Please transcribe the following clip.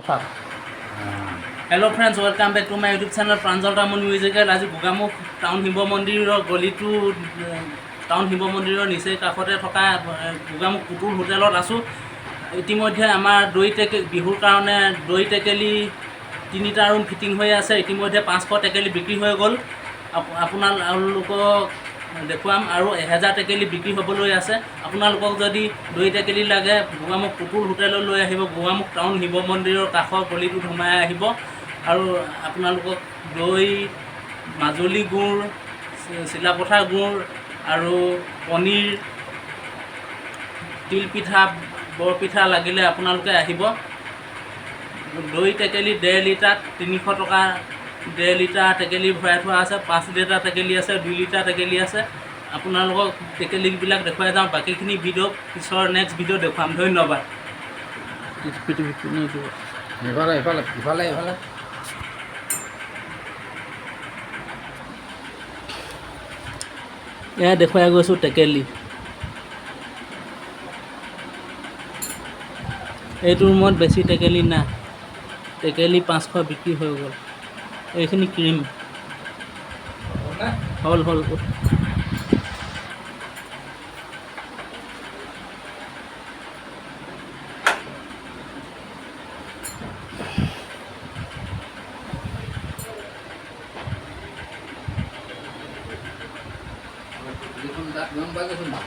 উঠাওক। Hello friends, welcome back to my YouTube channel Pranjal Tamun musical. আজি Gogamukh town Shiva মন্দিৰৰ গলিটো, town Shiva মন্দিৰৰ নিচেই কাষতে থকা গোগামুখ পুতুল হোটেলত আছোঁ। ইতিমধ্যে আমাৰ দৈ বিহুৰ কাৰণে দৈ টেকেলি 3টা ৰুম ফিটিং হৈ আছে। ইতিমধ্যে 500 টেকেলি বিক্ৰী হৈ গ'ল। আপোনালোকক দেখুৱাম আৰু 1000 টেকেলি বিক্ৰী হ'বলৈ আছে। আপোনালোকক যদি দৈ টেকেলি লাগে, গোগামুখ পুতুল হোটেললৈ লৈ আহিব। গোগামুখ টাউন শিৱ মন্দিৰৰ কাষৰ গলিটোত সোমাই আহিব আৰু আপোনালোকক দৈ, মাজুলী গুড়, চিলাপথাৰ গুড় আৰু পনীৰ, তিলপিঠা, বৰপিঠা লাগিলে আপোনালোকে আহিব। দৈ টেকেলি 1.5 লিটাৰত 300 টকা। 1.5 লিটাৰ টেকেলি ভৰাই থোৱা আছে, 5 লিটাৰ টেকেলি আছে, 2 লিটাৰ টেকেলি আছে। আপোনালোকক টেকেলিবিলাক দেখুৱাই যাওঁ। বাকীখিনি ভিডিঅ' পিছৰ নেক্সট ভিডিঅ' দেখুৱাম। ধন্যবাদ। ইফালে, ইফালে, ইফালে, ইফালে। এয়া দেখুৱাই গৈছোঁ টেকেলি। এইটো ৰুমত বেছি টেকেলি নাই। টেকেলি 500 বিক্ৰী হৈ গ'ল। এইখিনি ক্ৰীম। হ'লনে? হ'ল, হ'ল। যিখন তাত গম পাই গৈছোঁ মই।